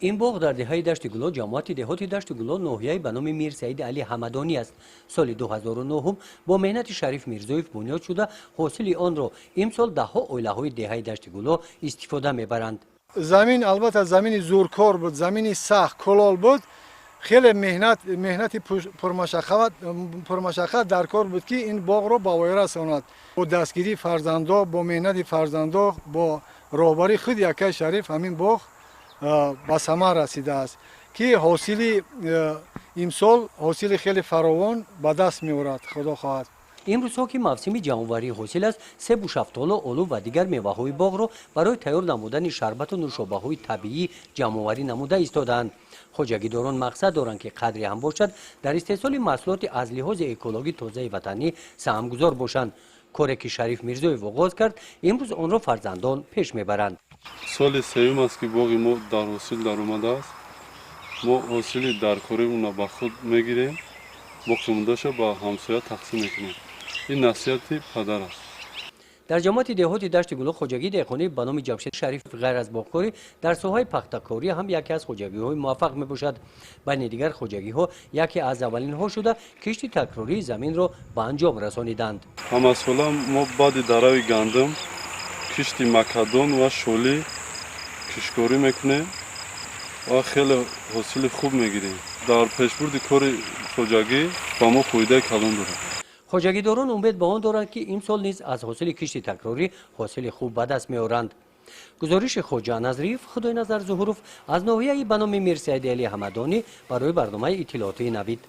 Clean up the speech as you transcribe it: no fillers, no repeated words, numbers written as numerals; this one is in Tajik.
Ин боғ дар деҳаи Дашти Гуло, ҷамоати деҳоти Дашти Гуло, ноҳияи ба номи Мир Саиди Али Ҳамадонӣ аст. Соли 2009 бо меҳнати Шариф Мирзоев бунёд шуда, ҳосили онро имсол даҳҳо оилаҳои деҳаи Дашти Гуло истифода мебаранд. Замин, албатта, замини зуркор буд, замини сахт, кулол буд. Хеле меҳнат, меҳнати пурмашаққат дар кор буд, ки ин боғро ба воя расонад. Бо дастгирии фарзандо, бо меҳнати фарзандо, бо роҳбарии худи акаи Шариф ҳамин боғ ба самар расидааст, ки ҳосили имсол ҳосили хеле фаровон ба даст меорад, худо хоҳад. Имрӯзҳо, ки мавсими ҷамъоварии ҳосил аст, себу шафтолу, олу ва дигар меваҳои боғро барои тайёр намудани шарбату нӯшобаҳои табиӣ ҷамъоварӣ намуда истодаанд. Хоҷагидорон мақсад доранд, ки қадре ҳам бошад, дар истеҳсоли маҳсулоти аз лиҳози экологӣ тозаи ватанӣ саҳмгузор бошанд. Коре ки Шариф Мирзоев оғоз кард, имрӯз онро фарзандон пеш мебаранд. Соли сеюм аст, ки боғи мо дар ҳосил даромадааст. Мо ҳосили даркоримонро ба худ мегирем, боқимондаша ба ҳамсоя тақсим мекунем. Ин насиҳати падар аст. Дар ҷамоати деҳоти Дашти Гуло хоҷагии деҳқонӣ ба номи Ҷамшед Шариф ғайр аз боғкорӣ дар соҳаи пахтакорӣ ҳам яке аз хоҷагиҳои муваффақ мебошад. Байни дигар хоҷагиҳо яке аз аввалинҳо шуда, кишти такрории заминро ба анҷом расониданд. Ҳамасола мо баъди дарави гандум кишти макадон ва шолӣ кишткорӣ мекунем ва хеле ҳосили хуб мегирем. Дар пешбурди кори хоҷагӣ ба мо фоидаи калон дорад. Хоҷагидорон умед ба он доранд, ки имсол низ аз ҳосили кишти такрорӣ ҳосили хуб ба даст меоранд. Гузориши Хоҷа Назриев, Худойназар Зуҳуров аз ноҳияи ба номи Мирсаиди Али Ҳамадонӣ барои барномаи иттилоотии Навид.